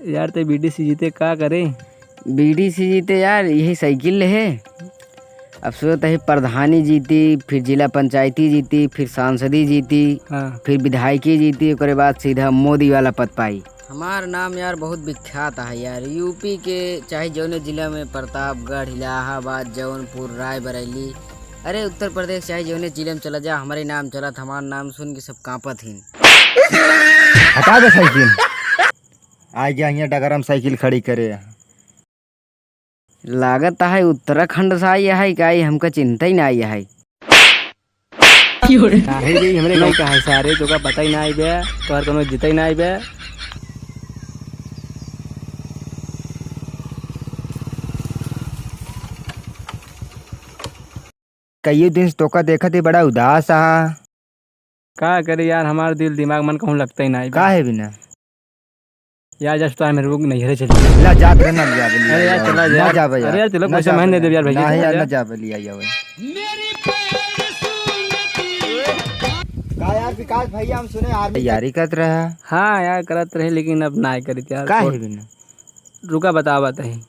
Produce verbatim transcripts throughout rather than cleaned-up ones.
यार, ते बीडीसी जीते का करे? बीडीसी जीते यार, यही साइकिल है। अब सोचत ही प्रधानी जीती, फिर जिला पंचायती जीती, फिर सांसदी जीती, हाँ। फिर विधायकी जीती, ओकरे बाद सीधा मोदी वाला पद पाई। हमार नाम यार बहुत विख्यात है यार, यूपी के चाहे जौने जिला में, प्रतापगढ़, इलाहाबाद, जौनपुर, रायबरेली, अरे उत्तर प्रदेश चाहे जौने जिला में चला जा, हमरे नाम चलत, हमार नाम सुन के सब कांपत हिन। हटा दे साइकिल। आ गया हियाँ डगरम साइकिल खड़ी करे। लागत है उत्तराखंड से आई है का, ई हमका चिन्हत ही नाहीं है। नाहीं रे, हमरे गाँव का है सारे, तोका पता ही नाहीं बे, तोहर कोनो इज्जत ही नाहीं बे। कइयो दिन से तोका देखत ही बड़ा उदास हा। का करे यार, हमार दिल दिमाग मन कहूँ लगता ही नाहीं बे। काहे बिना? यार, जस्ट तो मेरे को नैहरे चली। ला, जात रहे, ना जाबे, ले अरे यार, आइया चला भाई। ना यार। जाबे यार। अरे यार, चलो, ना पैसा जाबे महीने यार। देबे यार, भैया, नहीं चला यार, यार। ना जाबे, ले आइया भाई। का यार विकास भैया, हम सुने आर्मी तैयारी करत रहा। हाँ यार, करत रहे, लेकिन अब ना करित यार। काहे बिना? रुका, बतावत ही।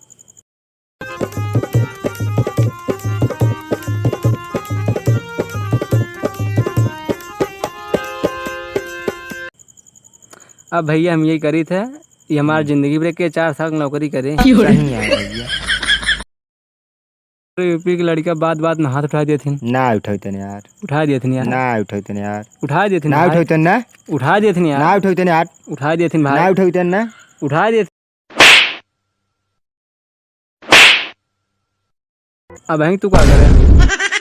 अब भैया हम यही करित है, ये हमार हम्म। जिंदगी भर के चार साल नौकरी करे। सही है भैया। यूपी के लड़का बात बात में हाथ उठा देथिन। ना उठाई तने यार। उठा देथिन यार। ना उठाई तने यार। उठा देथिन ना भाई। उठाई तने ना। उठा देथिन यार। ना उठाई तने यार। उठा देथिन भाई। ना उठाई तने ना। उठा देथिन। अब यहीं तू का करे?